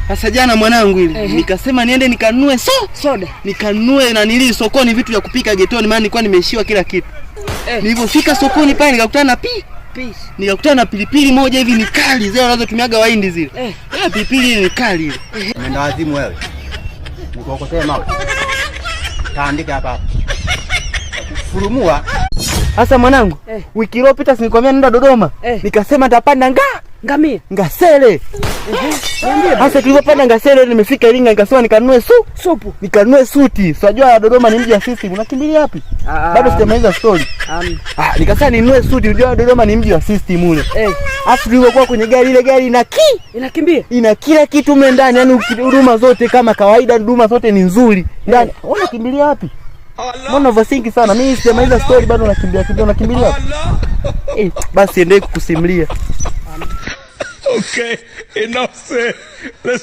Sasa jana mwanangu ile nikasema niende nikanunue Soda. Nikanunue na nili sokoni vitu vya kupika getoni, maana nilikuwa nimeishiwa kila kitu. Nilipofika sokoni pale nikakutana na Peace. Nikakutana na pilipili moja hivi ni kali, zile wanazotumiaga Wahindi zile. Eh, pilipili ile ni kali ile. Nenda wazimu wewe. Nikuokotee mawe. Taandika hapa hapa. Furumua. Sasa mwanangu, wiki iliyopita si nilikwambia nenda Dodoma? Eh. Nikasema nitapanda Ngamia. Ngasele. Sasa tulipopanda Ngasele nimefika Iringa, nikasema nikanunue Supu. Nikanunue suti. Si unajua Dodoma ni mji wa system. Unakimbilia wapi? Ah. Bado sijamaliza story. Ah, nikasema ninunue suti, unajua Dodoma ni mji wa system ule. Alafu tulivyokuwa kwenye gari, ile gari ina Inakimbia. Ina kila kitu mle ndani, yani huduma zote kama kawaida, huduma zote ni nzuri. Ndani. Wewe unakimbilia wapi? Mbona overthink sana? Mimi sijamaliza story bado unakimbia kimbia, unakimbilia wapi? Eh, basi endelee kukusimulia. Okay, enough said. Let's